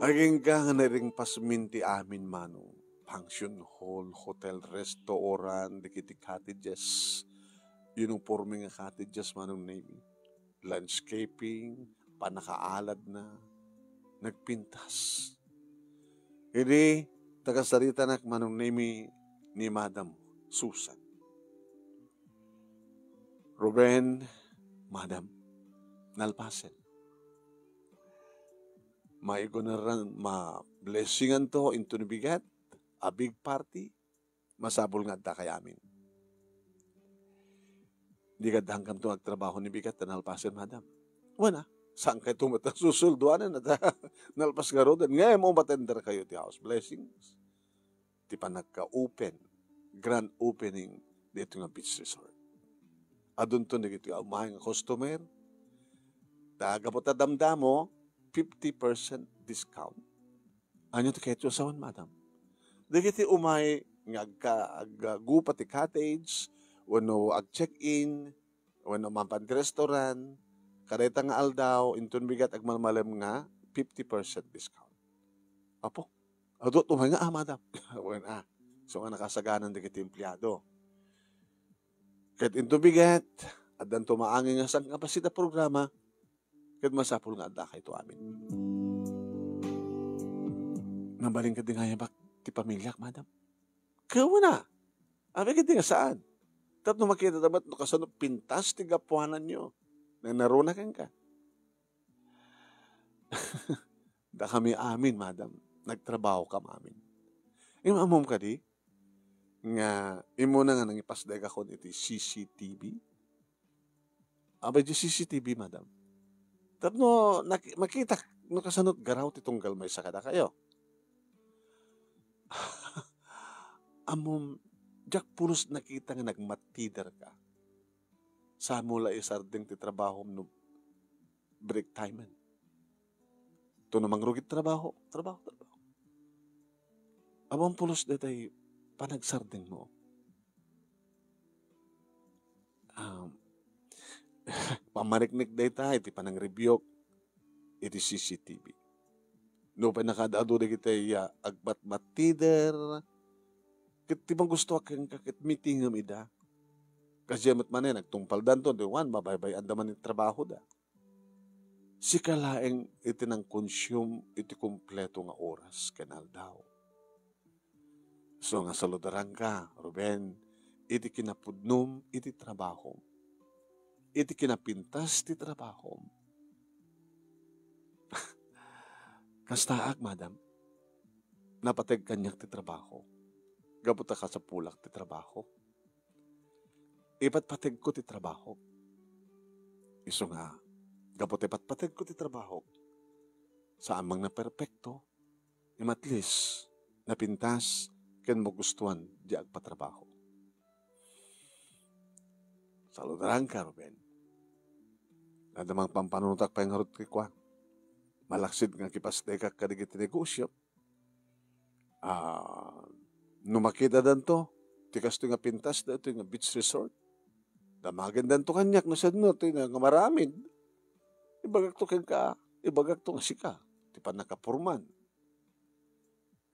Agingga nga nairingpasmin ti amin, Manong. Function hall, hotel, restaurant, dagiti cottages. Uniforme nga cottages, Manong Nemy. Landscaping, pannakaaladna, nagpintas. Idi, tagasaritanak, Manong Nemy, ni Madam Susan. Ruben, Madam, nalpasen. Maigunaran, ma-blessinganto into ni bigat, a big party, masapul nga adda kay amin. Di kadda hangkamto agtrabaho ni bigat ta nalpasen, Madam. Wen a, saan kayto met a susulduanen, ta nalpas ngaruden. Ngem umatender kayo ti house blessings. Ti panagka-open, grand opening dito nga beach resort. Adunton dagiti umay nga customer. Ta gapu ta damdamo, fifty percent discount. Ania ti kayatyo a sawen, Madam? Dagiti umay nga agka-, aggupa ti cottage, wenno ag-check-in, wenno mapan ti restaurant, kadayta nga aldaw, inton bigat agmalmalem nga fifty percent discount. Apo, adu umay nga, ah, Madam. Wen, ah. So nga nakasaganan dagiti empleyado. Ket inton bigat, addanto maangay nga sangkapasida programa, ket masapul nga adda kayto amin. Nabalin kadi nga ayabak ti pamiliak, Madam? Kawana. Amin kadi nga saan. Tapno makita ta met no kasano pintas ti gapuananyo. Nanaruna kenka. Dakami amin, Madam. Nagtrabaho kam amin. Imammom kadi nga immuna nga nangipasdagakon iti C C T V? Abay, di C C T V, Madam. Tapno nak-, makita no kasano garaw ti tunggal maysa kadakayo. Ammom, diak pulos nakita nga nagmattider ka. Saan mo la isardeng ti trabahom no break time-en. Tuno mangrugit trabaho, trabaho, trabaho. Awan pulos daytay panagsardengmo. Um, pamariknik dayta iti panangrebuke iti C C T V. No pay nakaad-adu dagiti, ah, agmatmattider, ket ti magustoak kenka ket mitingem ida. Kasdiay met manen, agtungpaldanto, di wen, mabaybay-anda man iti trabahoda. Sika laeng iti nangkonsume iti kompleto nga oras ken aldaw. So nga saludaranka, Ruben, iti kinapudnom iti trabahom, iti kinapintas ti trabahom. Kastaak, madam, napateg kaniak ti trabaho. Gapu ta kasapulak ti trabaho. Ipatpategko ti trabaho. Isu nga, gapu ta ipatpategko ti trabaho, saan man nga perpekto, ngem at least, napintas ken magustuan ti agpatrabaho. Saludaranka, Ruben. Adda mangpampanunotak pay ngarud ti kua. Malaksid nga akipasdekak kadagiti negosio. Ah, no makitadanto, ti kastoy nga pintas daytoy nga beach resort, damagendanto kaniak no saan no, ti nga, nga maramid. Ibagakto kenka, ibagakto nga sika, ti pannakaporman.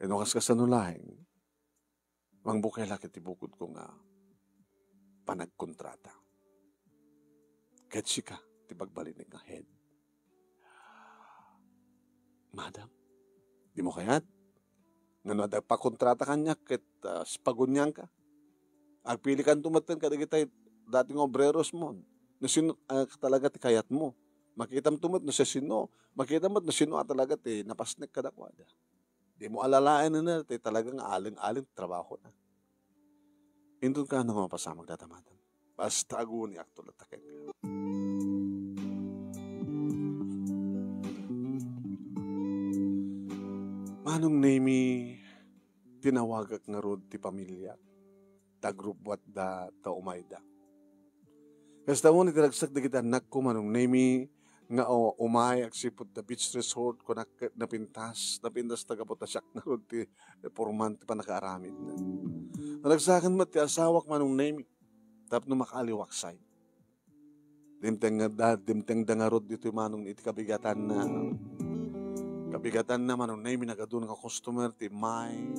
Wenno kas kasano laeng, mangbukelak iti bukodko nga panagkontrata. Ket sika ti pagbalinek nga head. Madam, dimo kayat? Ngano adda agpakontrata kaniak ket, ah, pagunianka? Agpilikanto metten kadagiti dati nga obreros mo. No sino, ah, talaga ti kayatmo. Makitamto met no sino. Makitam met no sino a talaga ti napasnek kadakuada. Dimo alalaen ti talaga nga aleng-aleng ti trabahona. Inton kaano nga mapasamak dayta, madam? Basta aguniakto latta kenka. Manong Nemi, tinawagak ngarud ti pamiliak. Ta agrubbuatda ta umayda. Kasta met iti ragsak dagiti annakko, Manong Nemi, nga, o, umay agsipud ta beach resort, kunak ket napintas, napintas ta gapu ta siak ngarud ti porman ti pannakaaramidna. Naragsakan met ti asawak, Manong Nemi, tapno makaaliwaksay. Dimteng nga da-, dimtengda ngarud ditoy, Manong, iti kabigatanna. Kabigatanna, Manong Nemi, nagadun nga customer ti may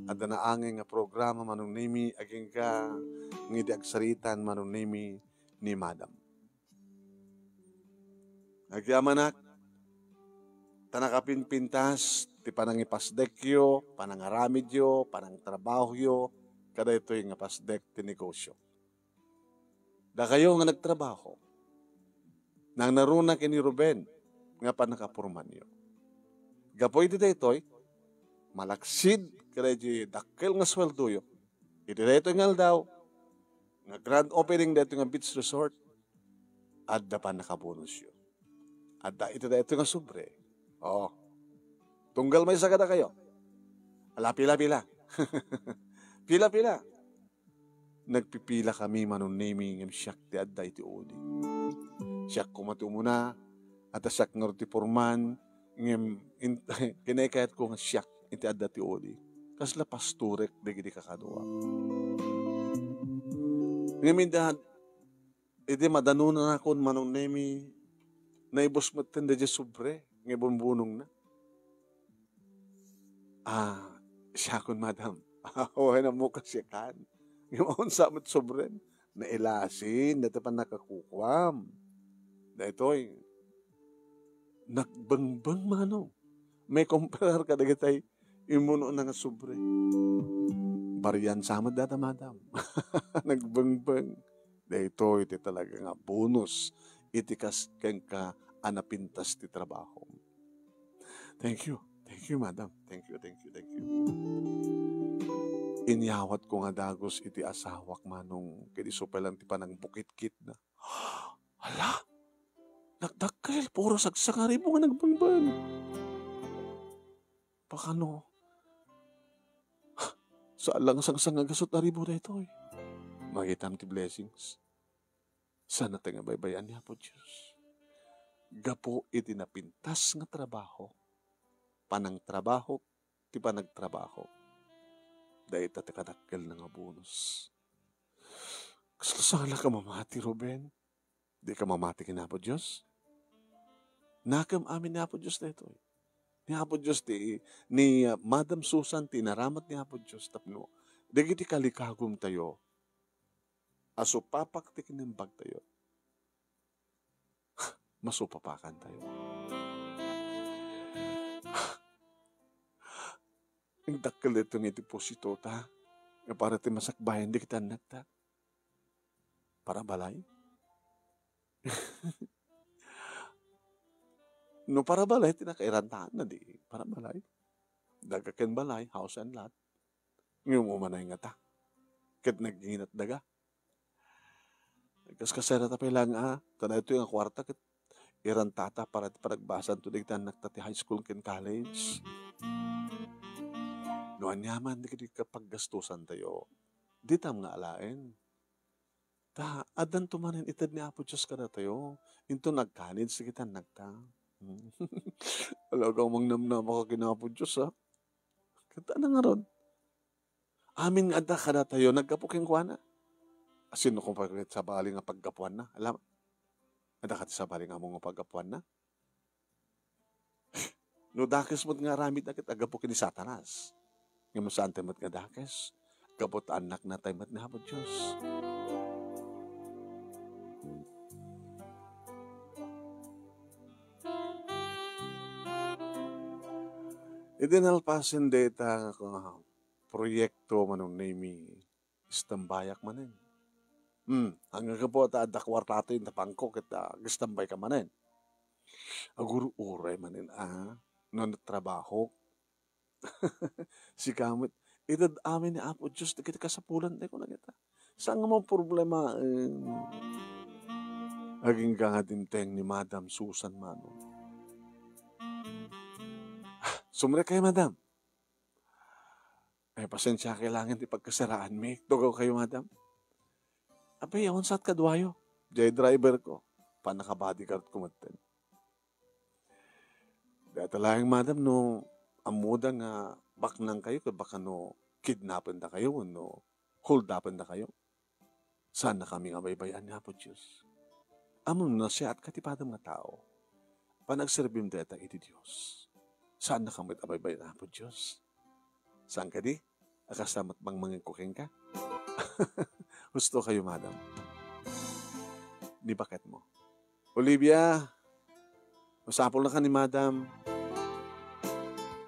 adda naangay nga programa, Manong Nemi, agingga nga idi agsaritaan, Manong Nemi, ni Madam. Agyamanak, ta nakapinpintas ti panangipasdekyo, panangaramidyo, panangtrabahoyo, kadaytoy nga pasdek ti negosyo. Dakayo nga nagtrabaho, nangnaruna ken ni Ruben nga pannakapormanyo. Gapu iti daytoy, malaksid kadaydi dakkel nga sueldoyo. Iti daytoy nga aldaw, nga grand opening daytoy nga beach resort, adda pannakabonusyo. Adda iti daytoy nga sobre. Oo. Tunggal maysa kadakayo. Ala, pila, pila. Pila, pila. Nagpipila kami, Manong Nemi, ngem siak ti adda iti udi. Siak koma ti umuna, adda siak ngarud ti porman, ngem in-, kinaykayatko nga siak iti adda ti udi. Kasla pastorek dagiti kakaduak. Ngem inda, idi madanonakon, Manong Nemi, naibus metten daydi sobre nga ibumbunongna. Ah, siakon, madam. Wen, ammok a siakan. Ngem awan sa met sobren. Nailasin, dayta pannakakukuam. Daytoy, nagbengbeng, Manong. May compare kadagitay immunona nga sobre. Bariansa met dayta, madam. Nagbengbeng. Daytoy ti talaga nga bonus iti kas kenka a napintas ti trabahom. Thank you. Thank you, madam. Thank you, thank you, thank you. Inyawatko nga dagus iti asawak, Manong, ket isu pay lang ti panangbukitkitna. Hala! Nagdakkel, puro sagsangaribo nga nagbengbeng. Pakano? Saan la nga sangsanga gasut a ribu daytoy. Makitam ti blessings. Saan nata nga baybay-an ni Apo Dios. Gapu iti napintas nga trabaho, panangtrabaho, ti panagtrabaho. Dayta ti kadakkelna nga bonus. Kasla saan la ka mamati, Ruben? Di ka mamati ken Apo Dios? Nakem amin ni Apo Dios daytoy. Ni Apo Dios ti, ni, ah, Madam Susan ti inaramat ni Apo Dios tapno dagiti kalikagumtayo a supapak ti kinembagtayo, masupapakantayo. Ang dakkel daytoy nga iti pusitota nga para ti masakbayan dagiti annakta. Para balay? No para balay ti nakairantaanna, di para balay. Daga ken balay, house and lot. Ngem umanay ngata. Ket nagingin daga. Kaskasay dayta pay laeng a, ta daytoy nga kuarta ket irantata para ti panagbasanto dagiti annakta ti high school ken college. No aniaman dagiti kapaggastusantayo, ditam nga alaen. Ta, addanto manen ited ni Apo Dios kadatayo. Inton nag-college dagiti annakta. Talagang mangnamnama ka ken Apo Dios, ha? Ket ania ngarud? Amin nga adda kadatayo, naggapu kenkuana. Asino koma pay ket sabali nga paggapuanna? Alam, adda kadi sabali nga ammo nga paggapuanna? No dakes met nga aramidna ket aggapu ken ni Satanas. Ngem no saantay met nga dakes, gapu ta annaknatay met ni Apo Dios. Idi nalpasen dayta nga proyekto, Manong Nemy, istambayak manen. Hmm, anggapo ta adda kuartatoy, napanko ket, ah, agistambay ka manen. Agur-uray manen, ah, no nagtrabaho. Sika met, ited amin ni Apo Dios dagiti kasapulan, dayta kunana. Saan nga mamproblemaen? Agingga nga dimteng ni Madam Susan Manong. Ah, sumrekay, Madam. Ay, pasensiaak laengen ti pagkasaraanmi. Tugaw kayo, madam. Apay, awan saat kaduayo. Diay driver ko. Pannaka-bodyguard ko metten. Dayta laeng, madam, no ammoda nga baknang kayo, ket baka no kidnapen da kayo, wenno hold upen da kayo. Saannakami nga baybay-an ni Apo Dios. Ammom no nasiatka ti padam nga tao, panagserbim dayta iti Dios. Saannaka met a baybay-an ni Apo Dios. Saan kadi a kasla met mangmangegko kenka? Husto kayo, madam. Ni baketmo. Olivia, masapulnaka ni madam.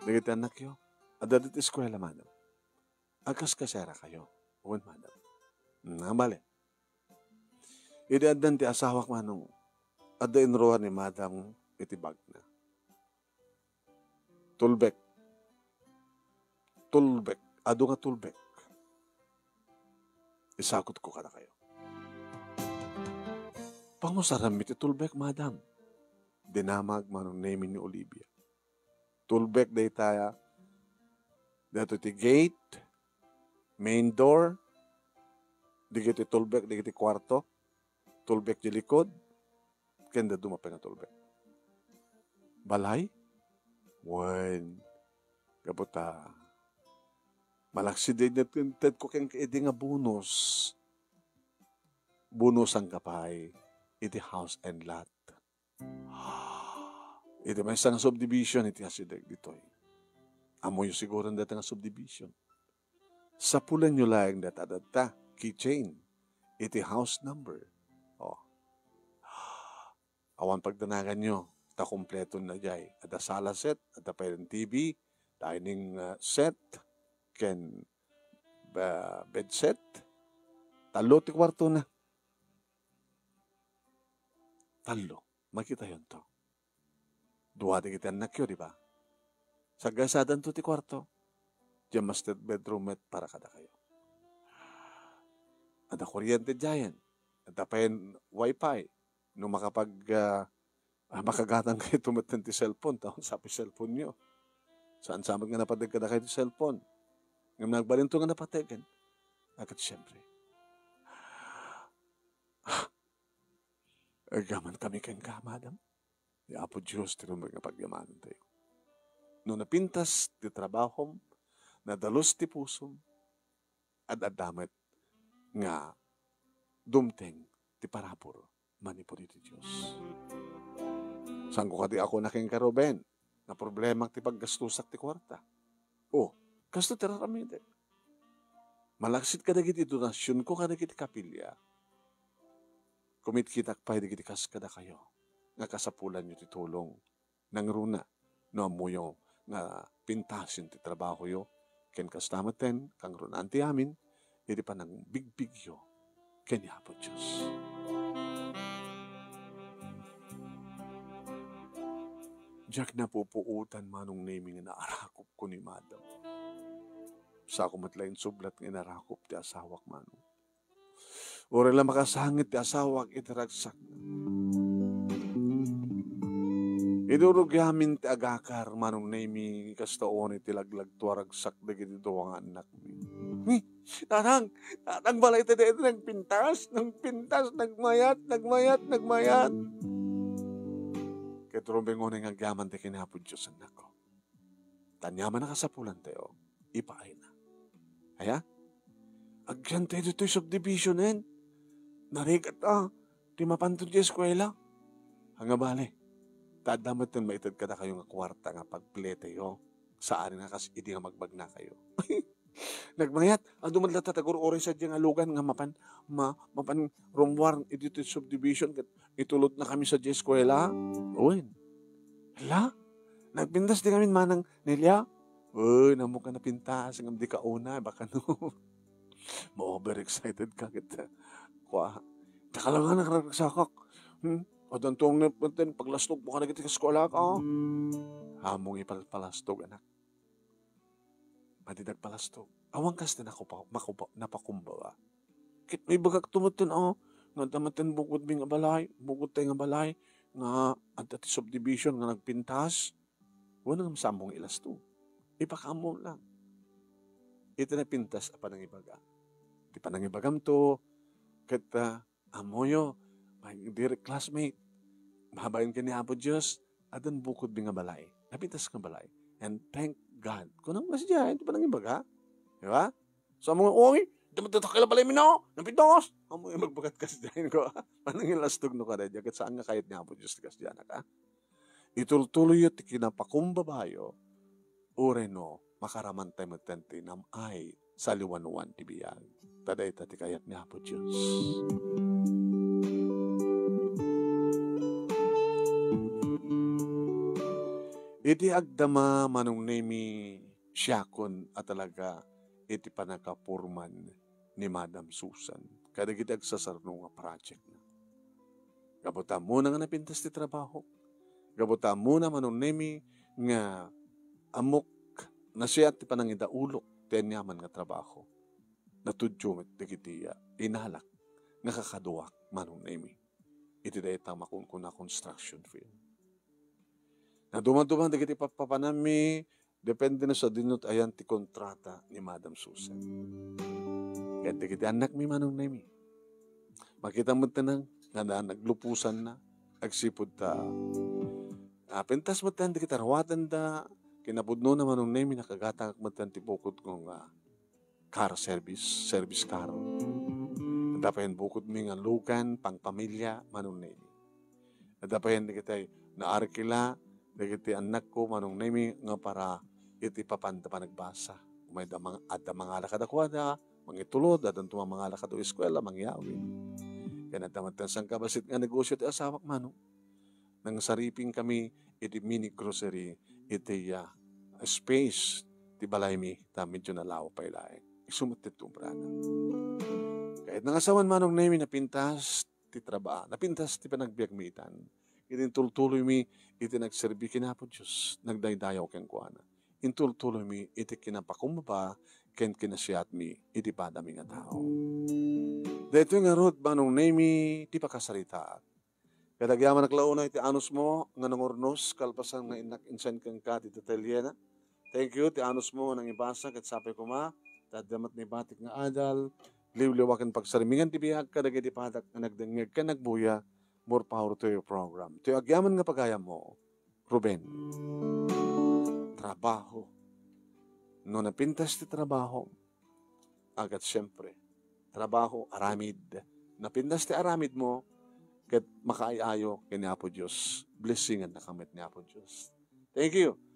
Dagiti annakyo, adda iti eskuela, madam. Agkaskasera kayo. Wen, madam. Hmm, bale. Idi addan ti asawak, manong, adda inruar ni madam iti bagna. Tulbek. Tulbek. Adu nga tulbek. Isagutko kadakayo. Pangusaranmi ti tulbek, madam. Dinamag Manong Nemy ni Olivia. Tulbek dayta, daytoy ti gate, main door, dagiti tulbek dagiti kuarto, tulbek ti likod, ken dadduma pay nga tulbek. Balay? Wen, gapu ta malaksid dayta intedko kenka idi nga bonus. Bonusanka pay iti house and lot. Iti maysa nga subdivision iti asideg ditoy. Ammoyo siguron dayta nga subdivision. Sapulenyo laeng dayta, dayta keychain iti house number. Oh. Awan pagdanaganyo, ta kompleto na jay. Adda sala set, adda pay T V, dining, uh, set, ken, uh, bed set. Tallo ti kuartona. Tallo. Makitayonto. Dua dagiti annakyo, di ba? Saggasadanto ti kuarto. Diay master bedroom met para kadakayo. Adda kuryente diayen. Adda pay wifi. No makapag, ah, ah, makagatang kayo tumetten ti cellphone, ta sa ti cellphone nyo. Saan sa met nga napaddeng kadakayo ti cellphone? Ngem nagbalinto nga napategen. Ket siempre, agyaman kami kenka, madam. Ni Apo Dios ti rumbeng nga pagyamanentayo. No napintas ti trabahom, nadalus ti pusom, ad-adda met nga dumteng ti parabur manipud iti Dios. Saanko kadi a kuna kenka, Ruben, nga problema ti paggastusak ti kuarta? O, kasto ti raramidek. Malaksid kadagiti donasionko kadagiti kapilya, kumitkitak pay dagiti kas kadakayo nga kasapulanyo ti tulong. Nangruna no ammoyo nga pintasen ti trabahoyo, ken kasta metten, kangrunaan ti amin iti panangbigbigyo ken ni Apo Dios. Diak napupuotan, Manong Nemi, nga naarakupko ni Madam. Sako met la insublat nga inarakup ti asawak, Manong. Uray la makasangit ti asawak iti ragsakna. Idurogyamin ti agakar, Manong Nemi, kasta unay ti laglagto a ragsak dagiti dua nga annakmi. Ni, Tatang, Tatang, balay ti dayta nagpintas, nagpintas, nagmayat, nagmayat, nagmayat. Ket rumbeng unay nga agyaman ti ken ni Apo Dios, annakko. Ta aniaman a kasapulantayo, ipaayna. Aya? Agyantayo ditoy subdivision-en. Narigat a, ti mapanto ti eskuela. Ania bale, ta adda metten maited kadakayo nga kuarta nga pagpilitayo. Saan nga kas idi nga magbagnakayo. Nagmayat, adu met latta ti agur-uray sadiay nga lugan nga mapan, ma-, mapan rummuar iti subdivision ket itulodna kami sadiay eskuela. Wen. Hala? Nagpintas di ngamin, Manang Nelia? Uy, ammok a napintas, ngem di ka una, baka no ma-overexcited ka ket, kua, "Taka lang nga, nagsaksakak. Hmm? Addanto nga metten paglastogmo kadagiti eskuelak, a." Ammok ipalpalastog, anak. Madi nagpalastog. Awan kas ti nakupa-, makupa-, napakumbaba. Ket maibagakto metten, a, nga adda metten bukodmi nga balay, bukodtayo nga balay, nga adda ti subdivision nga nagpintas. Wen, ngem saan mo nga ilastog? Ipakaammo lang. Iti napintas a panangibaga. Ti panangibagamto, ket, a, Ammoyo, my dear classmate, babaen ken ni Apo Dios, addan bukodmi nga balay. Napintas nga balay. And thank God. Kunam nga sadiay, ti panangibaga. Di ba? So, ammo nga, "Uy, di mo tatakil a balay mi, no? Napintas." Ammo nga magbagat ka sadiay, ko. Panangilastog no kada, ket saan nga kayat ni Apo Dios ti kasdiay, a? Itultuloyyo ti kinapakumbabayo, uray no, makaramantay metten ti nam-ay saliwanoan ti biag. Ta dayta ti kayat ni Apo Dios. Iti agdama, Manong Nemi, siakon a talaga iti pannakapurman ni Madam Susan kadagiti agsasarno nga projectna. Gapu ta ammona nga napintas ti trabaho. Gapu ta ammona, Manong Nemi, nga ammok nasiat ti panangidaulok ti aniaman nga trabaho. Natudyo met dagiti, ah, inalak nga kakaduak, Manong Nemi, iti dayta makunkuna construction field. Nadumaduma dagiti pappapanammi, depende no sadino ti ayan ti kontrata ni Madam Susan. Ken dagiti annakmi, Manong Nemi. Makita met nga na, naglupusanna, agsipud ta, ah, pintas met dagiti aruatenda, kinapudnona, Manong Nemi, nakagatangak met ti bukodko nga car service, service car. Adda payen bukodmi nga lugan, pangpamilya, Manong Nemi. Adda payen dagiti naarkila dagiti annakko, Manong Nemi, nga para iti papanda panagbasa. May da mang-, adda mangala kadakuada, mangitulod, addanto mangala kada eskuela, mangyawid. Ken adda met sangkabassit nga negosyo ti asawak, Manong. Nangsariping kami iti mini grocery iti, ah, space ti balaymi, ta medyo nalawa pay laeng. Isu met ti obrana. Kayatna nga sawen, Manong Nemi, napintas ti traba-, napintas ti panagbiagmi itan. Iti intultuloymi iti nagserbi ken Apo Dios, nagdaydayaw kenkuana. Intultuloymi iti kinapakumbaba ken kinasiatmi iti padami nga tao. Daytoy ngarud, Manong Nemi, ti pakasaritaak. Ket agyamanak la unay ti anusmo nga nangurnos kalpasan nga innak insend kenka ti detalyena. Thank you ti anusmo nga nangibasa ket sapay koma Ta adda met naibatik nga adal, liwliwa ken pagsarmingan ti biag kadagiti padak nga nagdengngeg ken nagbuya, more power to your program. Toy agyaman nga pagayammo, Ruben. Trabaho. No napintas ti trabaho, agad siempre, trabaho, aramid. Napintas ti aramid mo, ket makaay-ayo ken ni Apo Dios. Blessingan na ka met ni Apo Dios. Thank you.